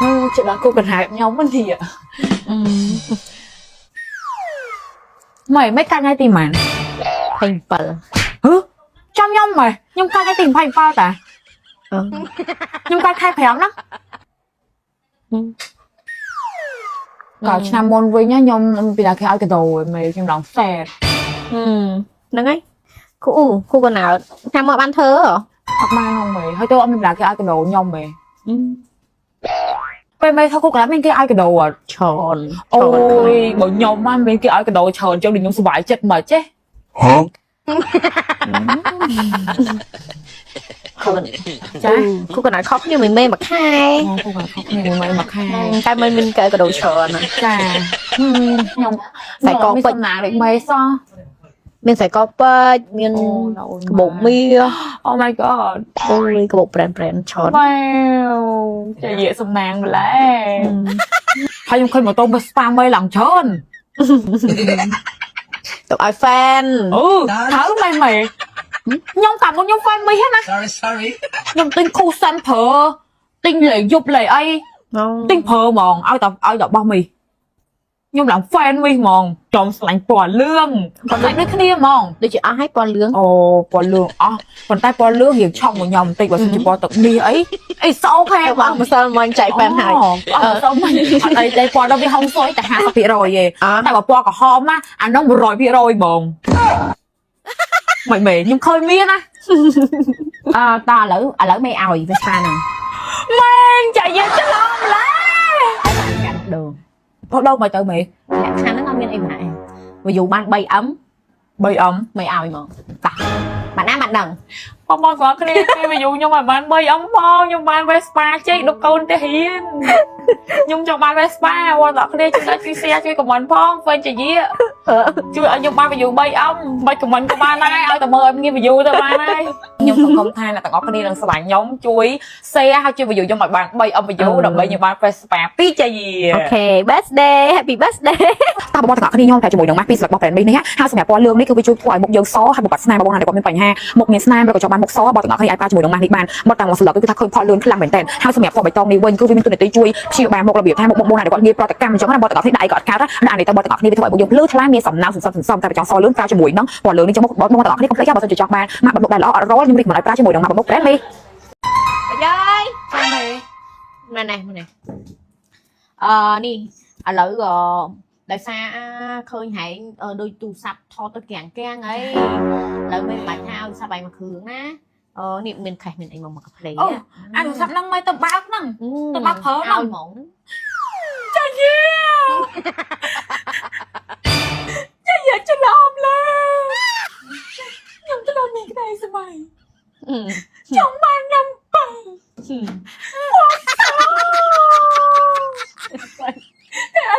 អឺចិត្តដល់គូកណ្ហែបខ្ញុំមិនទីម៉េចមិនកាត់ថ្ងៃទីម៉ាន 27 ហឺចាំខ្ញុំម៉េចខ្ញុំកាត់ថ្ងៃទី27តា អឺ ខ្ញុំកាត់ខែ5ហ្នឹងកាលឆ្នាំមុនវិញណាខ្ញុំពីណាគេឲ្យកដោឯមេខ្ញុំឡើងសែត ហ្នឹងហើយគូគូកណើតចាំមកបានធ្វើហ៎ អត់បានហងមេហើយទៅអត់មានពីណាគេឲ្យកដោខ្ញុំមេពេលមេថាគូកណ្ដាលមានគេឲ្យកដោអត់ ច្រើន អូយបើខ្ញុំមកមានគេឲ្យកដោច្រើនចឹងដូចខ្ញុំសុបាយចិត្តមកចេះ Huh? ខ្លួន ចា គូកណើតខុសគ្នាមួយមេមួយខែ អូគូកណ្ដាលខុសគ្នាមួយមួយខែ តែមិនមានកដោច្រើនណា ចាខ្ញុំ ខ្សែកពេជ្រ សំណាងដូចមេសោះ មានខ្សែកពេជ្រមាន អូ ក្បូបមាស Oh my god. អូយក្បូបប្រែនប្រែនច្រើន វ៉ាវចាយាសំណាងម្ល៉េះហើយខ្ញុំឃើញម៉ូតូ Vespa មេឡើងច្រើន ទុកឲ្យ fan អូត្រូវមែនមេខ្ញុំកាលមុនខ្ញុំ fan មីហ្នឹងណា Sorry, sorry. ខ្ញុំទិញ cushion ប្រើទិញលេយប់លេអីទិញប្រើហ្មងឲ្យតែឲ្យតែបោះមីខ្ញុំឡើង fan មីហ្មងចំស្លាញ់ពណ៌លឿងប៉ុន្តែដូចគ្នាហ្មង ដូចជាអស់ហើយពណ៌លឿង អូពណ៌លឿងអស់ប៉ុន្តែពណ៌លឿងរៀងឆក់មកខ្ញុំបន្តិចបើសិនជាពណ៌ទឹកនេះអីអីសអូខេ តែបងម្សិលមិញចែក fan ហើយ អត់សុំអត់អីទេពណ៌ដល់វាហុងស៊ុយតែ50%ទេ អ តែបើពណ៌ក្រហមណាអានោះ100%ហ្មងមិនមែនខ្ញុំឃើញមានណា អតឥឡូវឥឡូវមេឲ្យ Vespa ហ្នឹង មែនចាយើងច្រឡំឡា កាន់ដូង បោះដូងមកទៅមេ លក្ខខណ្ឌហ្នឹងអត់មានអីម៉ាក់វយូបាន 3M 3 M មេឲ្យហ្មងតាបានណាបានដឹង បងបងស្គាល់គ្នាគេមកយូរខ្ញុំឲ្យបាន3 M ផងខ្ញុំបាន Vespa ជែកដល់កូនទេរៀនខ្ញុំចង់បាន Vespa បងដល់គ្នាជួយជួយ share ជួយ comment ផងហ្វេនជាយាជួយឲ្យខ្ញុំបាន view 3 M មិន comment ក៏បានដែរឲ្យតែមើលឲ្យមាន view ទៅបានហើយខ្ញុំសង្ឃឹមថាអ្នកទាំងអស់គ្នានឹងស្រឡាញ់ខ្ញុំជួយ share ហើយជួយ view ខ្ញុំឲ្យបាន 3 M view ដើម្បីខ្ញុំបាន Vespa 2ចាយា OK birthday happy birthday តើបងប្អូនទាំងអស់គ្នាខ្ញុំតែជាមួយនឹងម៉ាស់ពីស្លឹករបស់ brand នេះនេះហើយសម្រាប់ពណ៌លឿងនេះគឺវាជួយធ្វើឲ្យមុខយើងសហើយបំបត្តិស្នាមបងប្អូនដែលគាត់មានបញ្ហាមុខមានស្នាមឬក៏ចង់បានមុខសបងទាំងអស់គ្នាអាចប្រើជាមួយនឹងម៉ាស់នេះបានមកតាមមួយស្លឹកគឺថាឃើញផលលឿនខ្លាំងមែនទែនហើយសម្រាប់ពណ៌បៃតងនេះវិញគឺវាមានតួនាទីជួយព្យាបាលមុខរបៀបថាមុខបងប្អូនដែលគាត់ងាយប្រតិកម្មអញ្ចឹងណាបងទាំងអស់គ្នាដៃក៏អត់កើតណាអានេះតើបងទាំងអស់គ្នាវាធ្វើឲ្យមុខយើងភ្លឺថ្លាមានសំណើមសន្សំសន្សំតែបើចង់សលឿនប្រើជាមួយនឹងពណ៌លឿងនេះចឹងមុខបងប្អូនទាំងអស់គ្នាកុំភ្លេចបើសិនជាចង់បានម៉ាស់បត់មុខដែលល្អអត់រលខ្ញុំរីកមិនឲ្យប្រើជាមួយនឹងម៉ាស់បត់មុខ brand នេះ យាយ ចាំទេ ម៉ែនេះម៉ែនេះអឺនេះឥឡូវអដោយសារឃើញហែងដូចទូរស័ព្ទថតទៅកាំងកាំងអីឥឡូវមិនបាច់ថាឲ្យទូរស័ព្ទឯងមកគ្រឿងណាអឺនេះមានខេសមានអីមកមកកាផ្លេ អូអាទូរស័ព្ទហ្នឹងមិនទៅបើកហ្នឹង ទៅបើកប្រើហ្នឹង ឲ្យហ្មង ចាយាចាយាច្រឡំឡើខ្ញុំច្រឡំមានក្តីសម័យចង់បាននំប៉័ង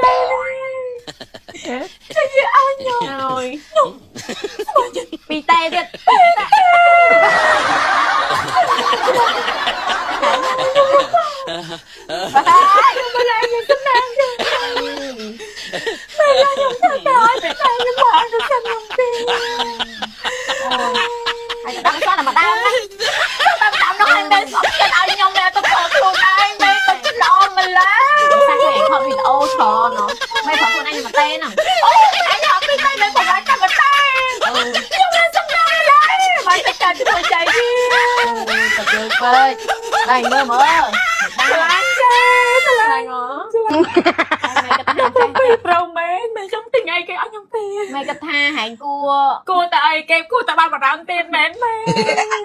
តែអីចាយាឲ្យខ្ញុំ ឲ្យពីតែទៀត ខ្ញុំឡើងខ្ញុំសំណាងចាមិនឡើងខ្ញុំទៅតែឲ្យតែខ្ញុំមកទៅខ្ញុំទេ ហើយដល់សោះតែម្ដងណា តាមតាមនោះឲ្យមេសុំចិត្តឲ្យខ្ញុំមេទៅខកខ្លួនឯងមេទៅច្រឡំម្ល៉េះ សាក់ឯងថតវីដេអូច្រើនណោះមិនថតខ្លួនឯងតែទេហ្នឹង អូអញអត់ពីតែមេប្រហែលកម្មតែខ្ញុំមិនសំណាងឡើយមកតែចាំជួយចៃ ទៅជើពេកតែមើលមើល ឆ្លាញ់ចាឆ្លាញ់ ខ្លាញ់ហ៎មេគាត់ថា ពេលត្រូវមែនមិនចង់ទិញអីគេឲ្យខ្ញុំទេ មេគាត់ថាហែងគួ គួរតែអីគេគួរតែបានបារម្ភទៀតមែនមែន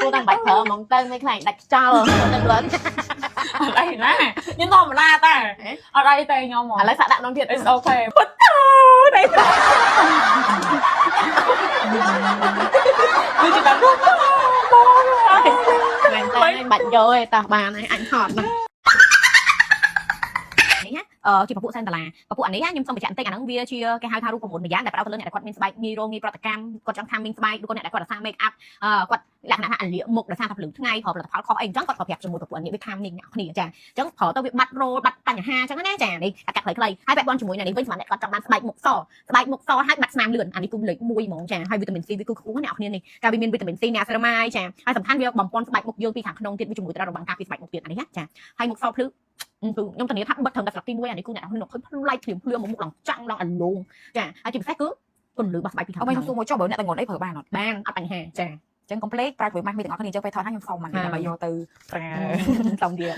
គួរតែបាច់ប្រើហ្មងទៅមេខ្លាចដាច់ខ្យល់ទៅលឿន អត់អីណាខ្ញុំធម្មតាតែអត់អីទេខ្ញុំ ឥឡូវសាក់ដាក់នំទៀត It's okay ពុតតតែគឺចាំដល់បង មែនតែបាច់យកឯតោះបានហើយអញហត់ណានេះណាអឺជាពពួកសែនដុល្លារពពួកអានេះខ្ញុំសូមបញ្ជាក់បន្តិចអាហ្នឹងវាជាគេហៅថារូបមន្តម្យ៉ាងដែលផ្ដោតទៅលើអ្នកដែលគាត់មានស្បែកងាយរងងាយប្រតិកម្មគាត់ចង់ថាមានស្បែកឬក៏អ្នកដែលគាត់រក្សា make up អឺគាត់ លក្ខណៈថាអាលៀកមុខដោយសារតែភ្លឺថ្ងៃប្រើផលិតផលខុសអីអញ្ចឹងគាត់ក៏ប្រាប់ជាមួយប្រពន្ធនេះវាខាំនេះអ្នកគ្នាចាអញ្ចឹងប្រើទៅវាបាត់រោលបាត់បញ្ហាអញ្ចឹងណាចានេះអាកាត់ខ្លីៗហើយបែបបនជាមួយនេះវិញសម្រាប់អ្នកគាត់ចង់បានស្បែកមុខសស្បែកមុខសហើយបាត់ស្នាមលឿនអានេះគឺលេខ1ហ្មងចាហើយវីតាមីន C វាគឺខ្ពស់អ្នកគ្នានេះកាលវាមានវីតាមីន C អ្នកស្រមៃចាហើយសំខាន់វាបំពន់ស្បែកមុខយើងពីខាងក្នុងទៀតវាជាមួយត្ររបាំងការពីស្បែកមុខទៀតអានេះណាចាហើយមុខសភ្លឺគឺខ្ញុំធានាថាបិទត្រឹមតែស្លឹកទី1អានេះគឺអ្នកនរឃើញប្លែកភ្លាមភ្លាមមុខឡើងចាំងឡើងអាលងចាហើយជាពិសេសគឺពន្លឺរបស់ស្បែកពីខាង អ ក្នុង ត់ខ្ញុំសួរមួយចុះបើអ្នកតែងន់អីប្រើបានអត់ បានអត់បញ្ហាចា អញ្ចឹងកុំភ្លេចប្រើជាមួយម៉ាស់មីទាំងអស់គ្នាអញ្ចឹងពេលថតហើយខ្ញុំសុំអានេះដើម្បីយកទៅប្រើ សុំទៀត។